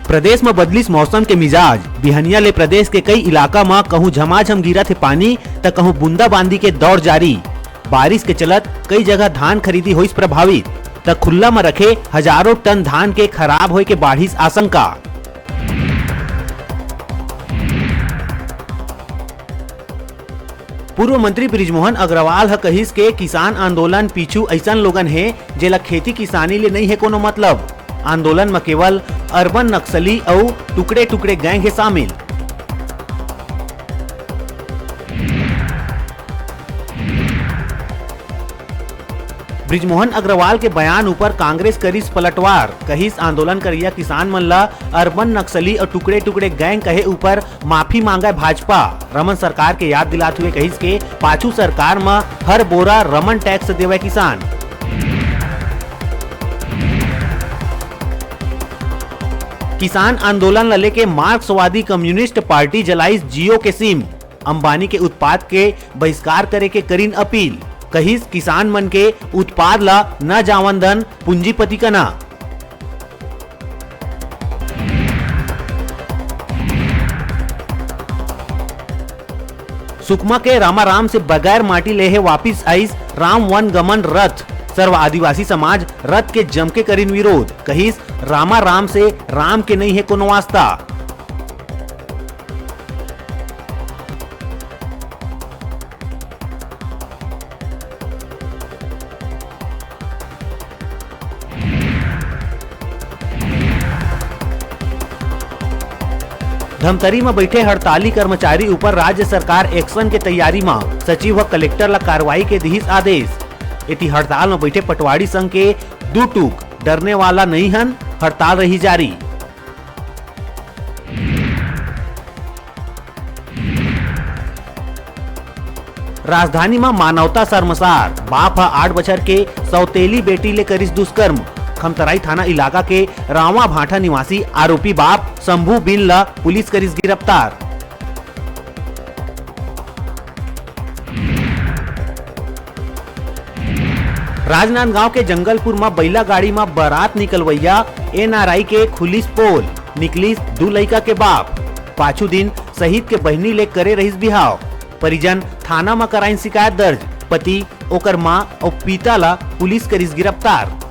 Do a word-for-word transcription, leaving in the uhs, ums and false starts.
प्रदेश म बदलिस मौसम के मिजाज। बिहनिया ले प्रदेश के कई इलाका म कहूं झमाझम गिरत हे पानी, त कहूं बूंदाबांदी के दौर जारी। बारिश के चलत कई जगह धान खरीदी होइस प्रभावित, त खुल्ला म रखे हजारों टन धान के खराब होय के बाढ़िस आशंका। पूर्व मंत्री बृजमोहन अग्रवाल ह कहिस के किसान आंदोलन पीछू अइसन लोगन हे, जेला खेती किसानी ले नइ हे कोनो मतलब। आंदोलन म केवल अर्बन नक्सली अउ टुकड़े-टुकड़े गैंग हे शामिल। बृजमोहन अग्रवाल के बयान ऊपर कांग्रेस करिस पलटवार, कहिस आंदोलन करइया किसान मन ला अर्बन नक्सली अउ टुकड़े-टुकड़े गैंग कहे ऊपर माफी मांगय भाजपा। रमन सरकार के याद दिलात हुए कहिस के पाछू सरकार म हर बोरा रमन टैक्स देवय किसान। किसान आंदोलन ल लेके मार्क्सवादी कम्युनिस्ट पार्टी जलाइस जियो के सिम। अंबानी के उत्पाद के बहिष्कार करे के करिन अपील। कहिस किसान मन के उत्पाद ल न जावन दन पूंजीपति कना। सुकमा के रामाराम से बगैर माटी ले हे वापिस आइस राम वन गमन रथ। सर्व आदिवासी समाज रथ के जमके करिन विरोध, कहिस रामाराम से राम के नइ हे कोनो वास्ता। धमतरी म बइठे हड़ताली कर्मचारी ऊपर राज्य सरकार एक्शन के तैयारी म, सचिव ह कलेक्टर ल कार्रवाई के दिहिस आदेश। एती हड़ताल म बइठे पटवारी संघ के दू टूक डरने वाला नइ हन, हड़ताल रही जारी। राजधानी म मानवता शर्मसार, बाप ह आठ बछर के सौतेली बेटी ले करिस दुष्कर्म। खमतराई थाना इलाका के रावा भाठा निवासी आरोपी बाप शंभू बिन ल पुलिस करिस गिरफ्तार। राजनांदगांव के जंगलपुर म बइला गाड़ी म बारात निकलवइया एनआरआई के खुलिस पोल, निकलिस दू लइका के बाप। पाछू दिन शहीद के बहिनी ले करे रहिस बिहाव। परिजन थाना म कराइन शिकायत दर्ज। पति, ओकर मां अउ पिता ला पुलिस करिस गिरफ्तार।